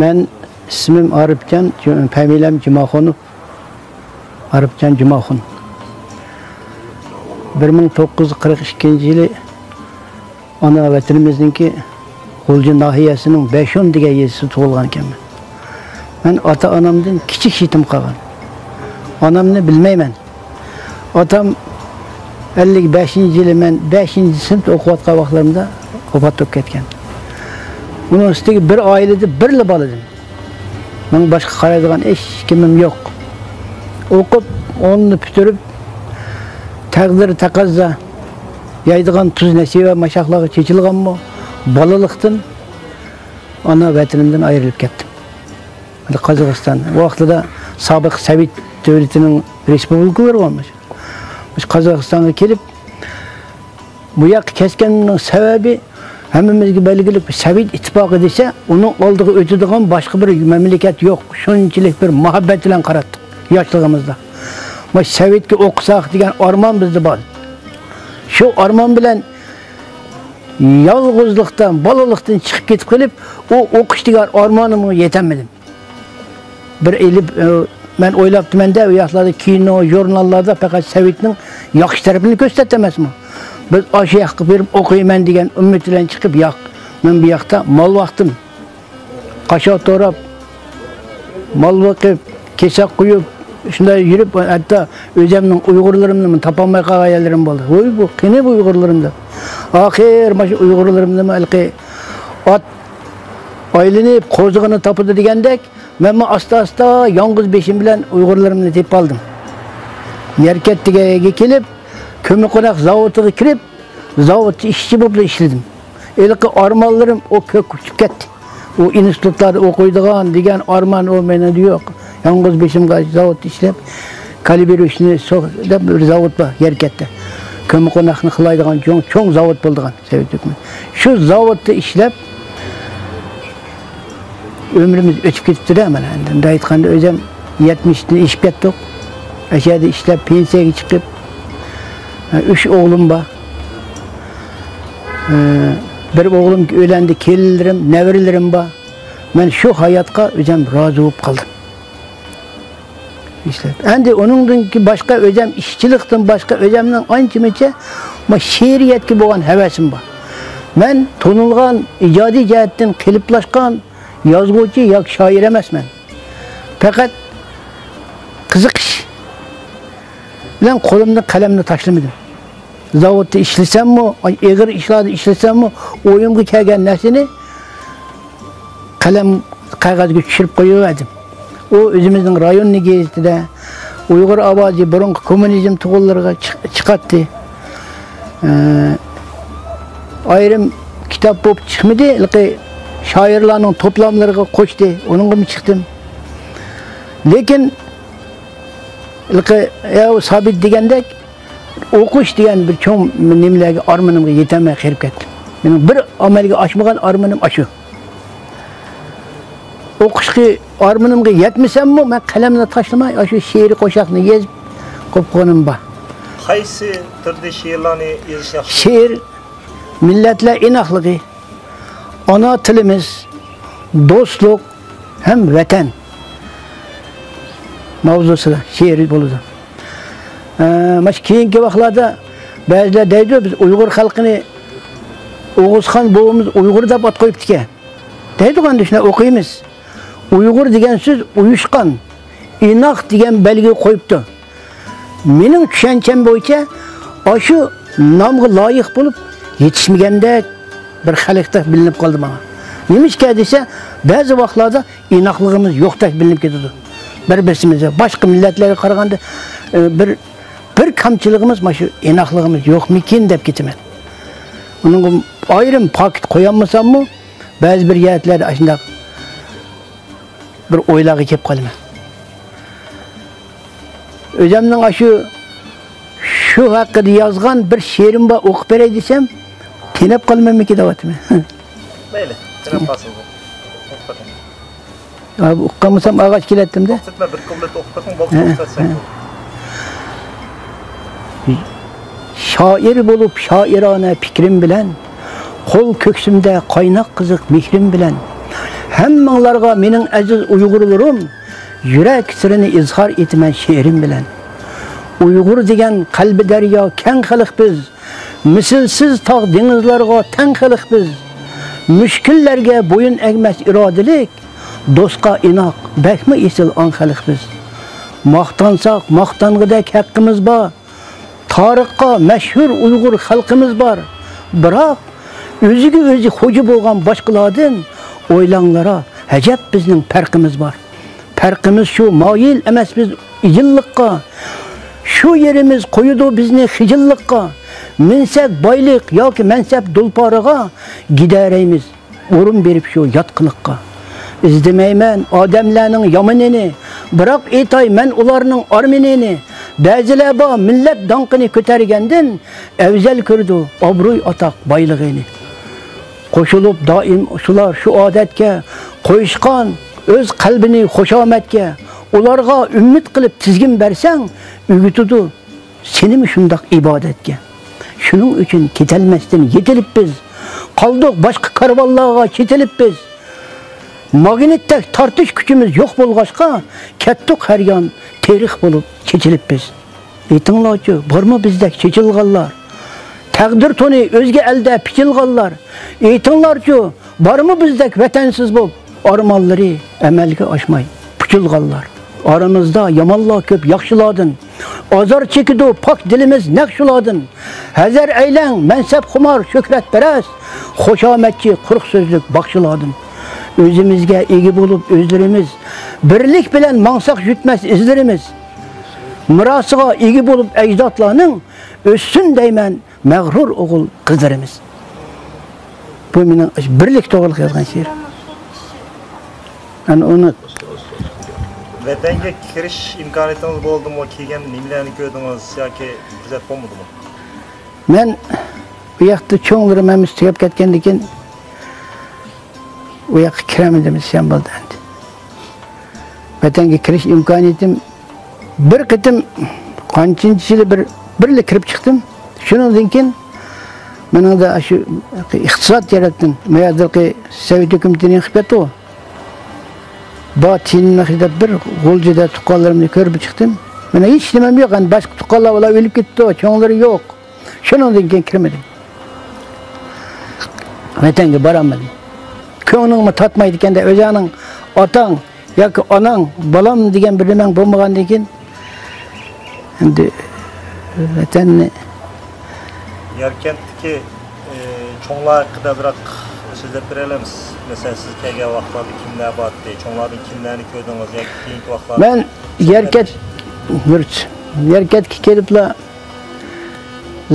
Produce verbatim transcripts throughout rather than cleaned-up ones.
مەن ئىسمىم ئارىپجان، جۇ-، فامىلەم جۇماخۇنوف. ئارىپجان جۇماخۇن. بىر مىڭ توققۇز يۈز قىرىق ئىككىنچى يىلى ئانا ۋەتىنىمىزنىڭكى غۇلجا ناھىيەسىنىڭ بەشون دېگەن يېزىسىدا تۇغۇلغان ئىكەنمەن. مەن ئاتا-ئانامدىن كىچىك يېتىم قالغان. ئانامنى بىلمەيمەن. ئاتام ئەللىك بەشىنچى يىلى مەن بەشىنچى سىنىپتا ئوقۇۋاتقان ۋاقىتلىرىمدا ۋاپات بولۇپ كەتكەن. ئۇنىڭ ئۈستىگە بىر ئائىلىدە بىرلا بالا ئىدىم. مېنىڭ باشقا قارايدىغان ھېچ كىمىم يوق. ئوقۇپ، ئوننى پۈتتۈرۈپ، تەقدىر تەقەززا، يەيدىغان تۇز نېسىۋە ماشاقلارغا چېچىلغانمۇ، بالىلىقتىن ئانا ۋەتىنىمدىن ئايرىلىپ كەتتىم. قازاقىستان، ئۇ ۋاقتىدا سابىق سوۋېت دۆلىتىنىڭ رېسپۇبلىكىلىرى بولمىش. مۇشۇ قازاقىستانغا كېلىپ، بۇ ياققا كەتكەننىڭ سەۋەبى ھەممىمىزگە بەلگىلىك، سوۋېت ئىتتىپاقى دېسە، ئۇنىڭ ئالدىغا ئۆتىدىغان باشقا بىر مەملىكەت يوق. شۇنچىلىك بىر مۇھەببەت بىلەن قاراتتۇق ياشلىقىمىزدا. مۇشۇ سوۋېتكە ئوقۇساق دېگەن ئارمان بىزدە بار. شۇ ئارمان بىلەن يالغۇزلۇقتا، بالىلىقتىن چىقىپ كېتىپ قېلىپ، ئۇ ئوقۇش دېگەن ئارمانىمغا يېتەلمىدىم. بىر ئېلىپ، ئە، مەن ئويلاپتىمەن-دە، ئۇ ياقلاردا كىنو، ژۇرناللاردا پەقەت سوۋېتنىڭ ياخشى تەرىپىنى كۆرسىتەتتى ئەمەسمۇ؟ بىز ئاشۇ ياققا بېرىپ ئوقۇيمەن دېگەن ئۈمىد بىلەن چىقىپ، ياق، مەن بۇ ياقتا مال باقتىم. قاشاق توراپ، مال بېقىپ، كېسەك قويۇپ، شۇنداق يۈرۈپ، ھەتتا ئۆزۈمنىڭ ئۇيغۇرلىرىمنىمۇ تاپالماي قالغان يەرلىرىم بولدى. ۋوي، بۇ قېنى بۇ ئۇيغۇرلىرىم دەپ. ئاخىر مانا شۇ ئۇيغۇرلىرىمنىمۇ ھېلىقى ئات ئايلىنىپ، قوزىغىنى تاپىدۇ دېگەندەك، مەنمۇ ئاستا-ئاستا يالغۇز بېشىم بىلەن ئۇيغۇرلىرىمنى تېپىپ ئالدىم. يەركەنتىگە كېلىپ، كۆممىقوناق زاۋۇتىغا كىرىپ، زاۋۇتتا ئىشچى بولۇپلا ئىشلىدىم. ھېلىقى ئارمانلىرىم ئۇ كۆككە ئۇچۇپ كەتتى. ئۇ ئىنستىتۇتلاردا ئوقۇيدىغان دېگەن ئارمان ئۇ مېنىڭدە يوق. يالغۇز بېشىمغا زاۋۇتتا ئىشلەپ، كالىبىروچنىي سوخ دەپ بىر زاۋۇت بار يەركەنتتە. كۆممىقوناقنى خىلايدىغان چوڭ، چوڭ زاۋۇت بولىدىغان سوۋېت ھۆكۈمىتى. شۇ زاۋۇتتا ئىشلەپ، ئۆمرىمىز ئۆتۈپ كېتىپتۇ-دە، مانا، ئەمدى مۇنداق ئېيتقاندا، ئۆزۈم يەتمىشتىن ئېشىپ كەتتۇق. ئەشەدە ئىشلەپ، پېنسىيەگە چىقىپ، ئۈچ ئوغلۇم بار. بىر ئوغلۇم ئۆيلەندى، كېلىنلىرىم، نەۋرىلىرىم بار. مەن شۇ ھاياتقا ئۆزۈم رازى بولۇپ قالدىم. ئىشلەپ. ئەمدى ئۇنىڭدىن كېيىن باشقا ئۆزۈم ئىشچىلىقتىن باشقا ئۆزۈمنىڭ ئانچە-مۇنچە، ما، شېئىرىيەتكە بولغان ھەۋەسىم بار. مەن تونۇلغان، ئىجادىي جەھەتتىن قېلىپلاشقان يازغۇچى ياكى شائىر ئەمەسمەن. پەقەت قىزىقىش بىلەن قولۇمدىن قەلەمنى تاشلىمىدىم. زاۋۇتتا ئىشلىسەممۇ، ئېغىر ئىشلاردا ئىشلىسەممۇ، ئويۇمغا كەلگەن نەرسىنى قەلەم، قەغەزگە چۈشۈرۈپ قويۇۋەردىم. ئۇ ئۆزىمىزنىڭ رايوننىڭ گېزىتىدە، ئۇيغۇر ئاۋازى بۇرۇنقى كوممۇنىزم تۇغۇللىرىغا چىق-، چىقاتتى. ئە، ئايرىم كىتاب بولۇپ چىقمىدى، ھېلىقى شائىرلارنىڭ توپلاملىرىغا قوشتى، ئۇنىڭغىمۇ چىقتىم. لېكىن ھېلىقى، يا، سابىت دېگەندەك، ئوقۇش دېگەن بىر چوڭ نېمىلەرگە، ئارمىنىمغا يېتەلمەي قېرىپ كەتتىم. مېنىڭ بىر ئەمەلگە ئاشمىغان ئارمىنىم ئاشۇ. ئوقۇشقا ئارمىنىمغا يەتمىسەممۇ، مەن قەلەمنى تاشلىماي، ئاشۇ شېئىرىي قوشاقنى يېزىپ قوپقىنىم بار. قايسى تۈردە شېئىرلارنى يېزىشنى ياخشى؟ شېئىر، مىللەتلەر ئىناقلىقى، ئانا تىلىمىز، دوستلۇق، ھەم ۋەتەن ماۋزۇسىدا شېئىر بولىدۇ. ئە، مانا شۇ كېيىنكى ۋاقىتلاردا بەزىلەر دەيدۇ، بىز ئۇيغۇر خەلقىنى ئوغۇزخان بوۋىمىز ئۇيغۇر دەپ ئات قويۇپتىكەن. دەيدۇ، ئەمدى شۇنداق ئوقۇيمىز. ئۇيغۇر دېگەن سۆز ئۇيۇشقان، ئىناق دېگەن بەلگە قويۇپتۇ. مېنىڭ چۈشەنچەم بويىچە، ئاشۇ نامغا لايىق بولۇپ يېتىشمىگەندەك بىر خەلقتەك بىلىنىپ قالدى ماڭا. نېمىشقا دېسە، بەزى ۋاقىتلاردا ئىناقلىقىمىز يوقتەك بىلىنىپ كېتىدۇ. بىر-بىرسىمىزگە، باشقا مىللەتلەرگە قارىغاندا، ئە، بىر، بىر كەمچىلىكىمىز مانا شۇ ئىناقلىقىمىز يوقمىكىن دەپ كېتىمەن. ئۇنىڭغا ئايرىم پاكىت قويالمىساممۇ، بەزى بىر جەھەتلەردە ئاشۇنداق بىر ئويلارغا كېلىپ قالىمەن. ئۆزۈمنىڭ ئاشۇ، شۇ ھەققىدە يازغان بىر شېئىرىم بار، ئوقۇپ بېرەي دېسەم، تېنەپ قالىمەنمىكىن دەۋاتىمەن. مەيلى، تېنەپ قالسىڭىز. ئوقۇپ بېقىڭ. ئا، ئۇققانمىسام ئاغاچ كېلەتتىم-دە. توختاتما، بىر كۇپلېت ئوقۇپ بېقىڭ، بولدى، ھە، توختاتساڭ. ھە. شائىر بولۇپ شائىرانە پىكرىم بىلەن، قول كۆكسۈمدە قايناق قىزىق مېھرىم بىلەن، ھەممىڭلارغا مېنىڭ ئەزىز ئۇيغۇرلىرىم، يۈرەك سىرىنى ئىزھار ئېتىمەن شېئىرىم بىلەن. ئۇيغۇر دېگەن قەلبى دەريا كەڭ خەلق بىز، مىسلىسىز تاغ دېڭىزلارغا تەڭ خەلق بىز. مۈشكۈللەرگە بويۇن ئەگمەس ئىرادىلىك، دوستقا ئىناق، بەكمۇ ئېسىل ئاڭ خەلق بىز. ماختانساق، ماختانغۇدەك ھەققىمىز بار. تارىخقا مەشھۇر ئۇيغۇر خەلقىمىز بار. بىراق، ئۆزىگە ئۆزى خوجا بولغان باشقىلاردىن، ئويلاڭلارا، ئەجەب بىزنىڭ پەرقىمىز بار. پەرقىمىز شۇ، مايىل ئەمەس بىز ئىجىللىققا. شۇ يېرىمىز قويىدۇ بىزنى خىجىللىققا. مىنسەك بايلىق ياكى مەنسەپ دۇلپارىغا، گىدەرەيمىز ئورۇن بېرىپ شۇ يات قىلىققا. ئىزدىمەيمەن ئادەملەرنىڭ يامىنىنى، بىراق ئېيتاي مەن ئۇلارنىڭ ئارمىنىنى. بەزىلەر بار مىللەت داڭقىنى كۆتەرگەندىن، ئەۋزەل كۆرىدۇ ئابرۇي ئاتاق بايلىقىنى. قوشۇلۇپ دائىم شۇلار شۇ ئادەتكە، قويۇشقان ئۆز قەلبىنى خۇشامەتكە. ئۇلارغا ئۈمىد قىلىپ تىزگىن بەرسەڭ، ئۆگىتىدۇ سېنىمۇ شۇنداق ئىبادەتكە. شۇنىڭ ئۈچۈن كېتەلمەستىن يېتىلىپ بىز، قالدۇق باشقا كارۋانلارغا چېتىلىپ بىز. ماگنىتتەك تارتىش كۈچىمىز يوق بولغاچقا، كەتتۇق ھەر يان تېرىق بولۇپ چېچىلىپ بىز. ئېيتىڭلارچۇ، بارمۇ بىزدەك چېچىلغانلار؟ تەقدىر تونى ئۆزگە ئەلدە پىچىلغانلار. ئېيتىڭلارچۇ، بارمۇ بىزدەك ۋەتەنسىز بولۇپ، ئارمانلىرى ئەمەلگە ئاشماي پۇچۇلغانلار؟ ئارىمىزدا يامانلار كۆپ ياخشىلاردىن، ئازار چېكىدۇ پاك دىلىمىز نەق شۇلاردىن. ھەزەر ئەيلەڭ مەنسەپخۇمار شۆھرەتپەرەس، خۇشامەتچى قۇرۇق سۆزلۈك باخشىلاردىن. ئۆزىمىزگە ئىگە بولۇپ ئۆزلىرىمىز، بىرلىك بىلەن ماڭساق يۈتمەس ئىزلىرىمىز. مىراسىغا ئىگە بولۇپ ئەجدادلارنىڭ، ئۆتسۇن دەيمەن مەغرۇر ئوغۇل قىزلىرىمىز. بۇ مېنىڭ بىرلىك توغرىلىق يازغان شېئىر. ئەنە ئۇنى ۋەتەنگە كىرىش ئىمكانىيىتىڭىز بولدىمۇ؟ كىرگەن نېمىلەرنى كۆردىڭىز ياكى بىر زەت بولمىدىمۇ؟ مەن ئۇ ياقتا چوڭلىرىم ھەممىسى تۈگەپ كەتكەندىن كېيىن، ئۇ ياققا كىرەلمىدىم، ئىسيان بولدى ئەمدى. ۋەتەنگە كىرىش ئىمكانىيىتىم بىر قېتىم، قانچىنچى يىلى بىر، بىرلا كىرىپ چىقتىم. شۇنىڭدىن كېيىن مېنىڭدە شۇ ئىقتىساد جەھەتتىن، مەيەردىكى سوۋېت ھۆكۈمىتىنى يېقىپ كەتتىغۇ. بار تىيىنىمنى خىجىلەپ بىر غۇلجىدا تۇغقانلىرىمنى كۆرۈپ چىقتىم. مانا ھېچ نېمەم يوق، ئەنە باشقا تۇغقانلار ئۇلار ئۆلۈپ كېتىپتۇ، چوڭلىرى يوق. شۇنىڭدىن كېيىن كىرمىدىم. ۋەتەنگە بارالمىدىم. كۆڭلۈڭمۇ تارتمايدىكەندە، ئۆزۈڭنىڭ ئاتاڭ ياكى ئاناڭ، بالام دېگەن بىر نېمەڭ بولمىغاندىن كېيىن، ئەمدى ۋەتەننى. ياركەنتتىكى، ئى، چوڭلار ھەققىدە بىراق سۆزلەپ بېرەلەمسىز؟ مەسىلەن، سىز كەلگەن ۋاقىتلاردا كىملەر بارتتى؟ چوڭلاردىن كىملەرنى كۆردىڭىز ياكى كېيىنكى ۋاقىتلاردا؟ مەن ياركەنت، ياركەنتكە كېلىپلا،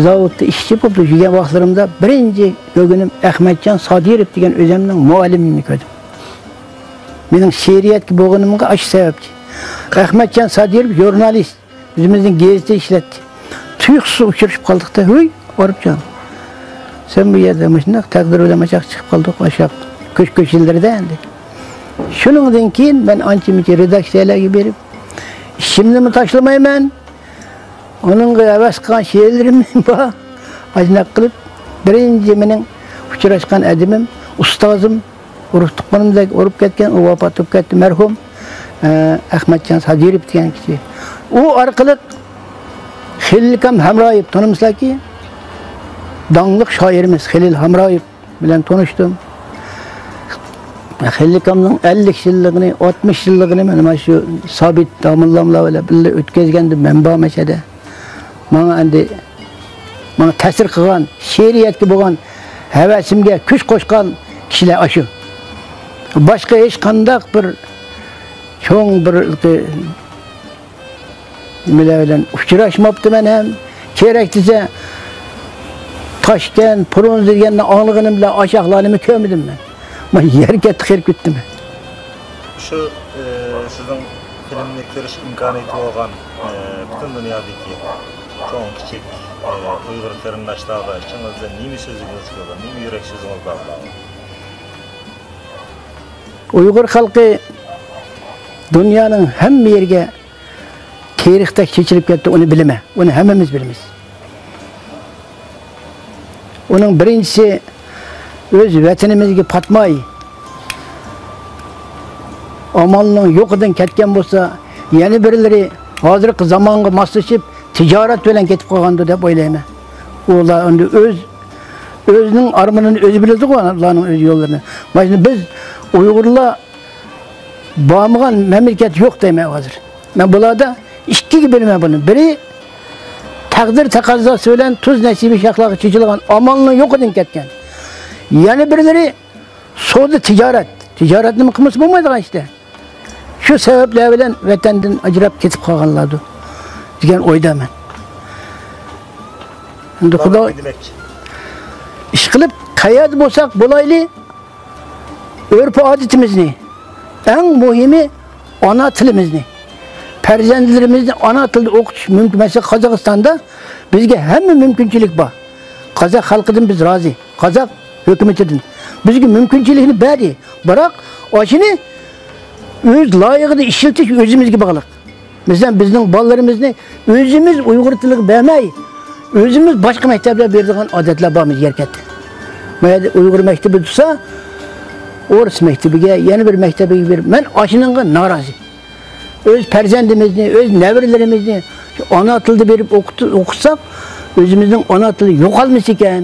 زاۋۇتتا ئىشچى بولۇپ يۈرگەن ۋاقىتلىرىمدا بىرىنچى كۆرگىنىم ئەخمەتجان سادىروف دېگەن ئۆزۈمنىڭ مۇئەللىمىمنى كۆردۈم. مېنىڭ شېئىرىيەتكە بولغىنىمغا ئاشۇ سەۋەبچى. ئەخمەتجان سادىروف ژۇرنالىست، ئۆزىمىزنىڭ گېزىتىدە ئىشلەتتى. تۇيۇقسىز ئۇچرىشىپ قالدۇق-تە، ھۆي، ئارىپجان، سەن بۇ يەردە مۇشۇنداق تەقدىر بىلەن مۇشۇنداق چىقىپ قالدۇق، ئاشۇ كۆچ-كۆچ يىللىرىدا ئەمدى. شۇنىڭدىن كېيىن مەن ئانچە-مۇنچە رېداكسىيەلەرگە بېرىپ، ئىشىمنىمۇ تاشلىمايمەن. ئۇنىڭغا ھەۋەس قىلغان شېئىرلىرىم بار. ئاشۇنداق قىلىپ، بىرىنچى مېنىڭ ئۇچراشقان ئادىمىم، ئۇستازىم، ئۇرۇق تۇغقىنىمدەك ئۇرۇپ كەتكەن، ئۇ ۋاپات بولۇپ كەتتى، مەرھۇم، ئە، ئەخمەتجان سادىروف دېگەن كىشى. ئۇ ئارقىلىق خېلىلكام ھەمرايېف، تونۇمسىلەركى، داڭلىق شائىرىمىز خېلىل ھەمرايېف بىلەن تونۇشتۇم. خېلىلكامنىڭ ئەللىك يىللىقىنى، ئاتمىش يىللىقىنى مەن مانا شۇ سابىت داموللاملار بىلەن بىللە ئۆتكۈزگەندىم، مەن بار مەشەدە. ماڭا ئەمدى، ماڭا تەسىر قىلغان، شېئىرىيەتكە بولغان ھەۋەسىمگە كۈچ قوشقان كىشىلەر ئاشۇ. باشقا ھېچقانداق بىر چوڭ بىر نېمىلەر بىلەن ئۇچراشماپتىمەن ھەم. كېرەك دېسە، تاشكەنت، پرونزا دېگەننى ئاڭلىغىنىم بىلەن ئاشاقلارنىمۇ كۆرمىدىم مەن. مانا يەرگە تىقىلىپ كەتتىم. شۇ، ئى، سىزنىڭ فىلىمنى كۆرۈش ئىمكانىيىتى بولغان، ئى، پۈتۈن دۇنيادىكى چوڭ، كىچىك، ئى، ئۇيغۇر قېرىنداشلارغا ئىچىڭىزدىن نېمە سۆزلىگىڭىز كېلىدۇ؟ نېمە يۈرەك سۆزىڭىز بار؟ ئۇيغۇر خەلقى دۇنيانىڭ ھەممە يېرىگە تېرىقتەك چېچىلىپ كەتتى، ئۇنى بىلىمەن. ئۇنى ھەممىمىز بىلىمىز. ئۇنىڭ بىرىنچىسى، ئۆز ۋەتىنىمىزگە پاتماي، ئامالنىڭ يوقىدىن كەتكەن بولسا، يەنە بىرلىرى ھازىرقى زامانغا ماسلىشىپ، تىجارەت بىلەن كېتىپ قالغاندۇ دەپ ئويلايمەن. ئۇلار ئەمدى ئۆز، ئۆزىنىڭ ئارمىنىنى ئۆزى بىلىدىغۇ، ئۇلارنىڭ ئۆز يوللىرىنى. مانا شۇنى بىز ئۇيغۇرلار بارمىغان مەملىكەت يوق دەيمەن ھازىر. مەن بۇلاردا ئىككىگە بۆلىمەن بۇنى. بىرى تەقدىر تەقەززاسى بىلەن تۇز نەسىبى شاخلارغا چېچىلغان، ئامالنىڭ يوقىدىن كەتكەن. يەنە بىرلىرى سودا تىجارەت. تىجارەت نېمە قىلمىسا بولمايدىغان ئىشتە. شۇ سەۋەبلەر بىلەن ۋەتەندىن ئاجراپ كېتىپ قالغانلاردۇر دېگەن ئويدامەن. ئەمدى خۇدا ئىشقىلىپ، قەيەردە بولساق بولايلى، ئۆرپ-ئادىتىمىزنى، ئەڭ مۇھىمى ئانا تىلىمىزنى، پەرزەنتلىرىمىزنى ئانا تىلدا ئوقۇتۇش مۇمكىن. مەسىلەن، قازاقىستاندا بىزگە ھەممە مۇمكىنچىلىك بار. قازاق خەلقىدىن بىز رازى. قازاق ھۆكۈمىتىدىن بىزگە مۇمكىنچىلىكنى بەردى. بىراق، ئاشۇنى ئۆز لايىقىدا ئىشلىتىش ئۆزىمىزگە باغلىق. مەسىلەن، بىزنىڭ بالىلىرىمىزنى ئۆزىمىز ئۇيغۇر تىلىغا بەرمەي، ئۆزىمىز باشقا مەكتەپلەرگە بېرىدىغان ئادەتلەر بار مىجەركەتتە. ما يەردە ئۇيغۇر مەكتىپى تۇرسا، ئورۇس مەكتىپىگە، يەنە بىر مەكتەپكە بېرىپ، مەن ئاشۇنىڭغا نارازى. ئۆز پەرزەنتىمىزنى، ئۆز نەۋرىلىرىمىزنى شۇ ئانا تىلدا بېرىپ ئوقۇت-، ئوقۇتساق، ئۆزىمىزنىڭ ئانا تىلى يوقالمىسىكەن.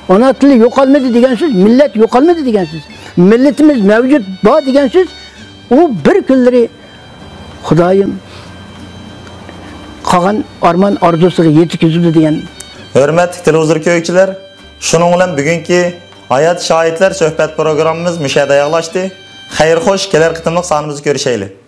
ئانا تىلى يوقالمىدى دېگەن سۆز، مىللەت يوقالمىدى دېگەن سۆز. مىللىتىمىز مەۋجۇت، بار دېگەن سۆز، ئۇ بىر كۈنلىرى خۇدايىم قالغان ئارمان ئارزۇسىغا يېتىكۈزىدۇ دېگەن. ھۆرمەتلىك تېلېۋىزور كۆرگۈچىلەر، شۇنىڭ بىلەن بۈگۈنكى ھايات شاھىتلار سۆھبەت پروگراممىمىز مۇشۇ يەردە ئاياغلاشتى. خەير خوش، كېلەر قېتىملىق سانىمىزدا كۆرۈشەيلى.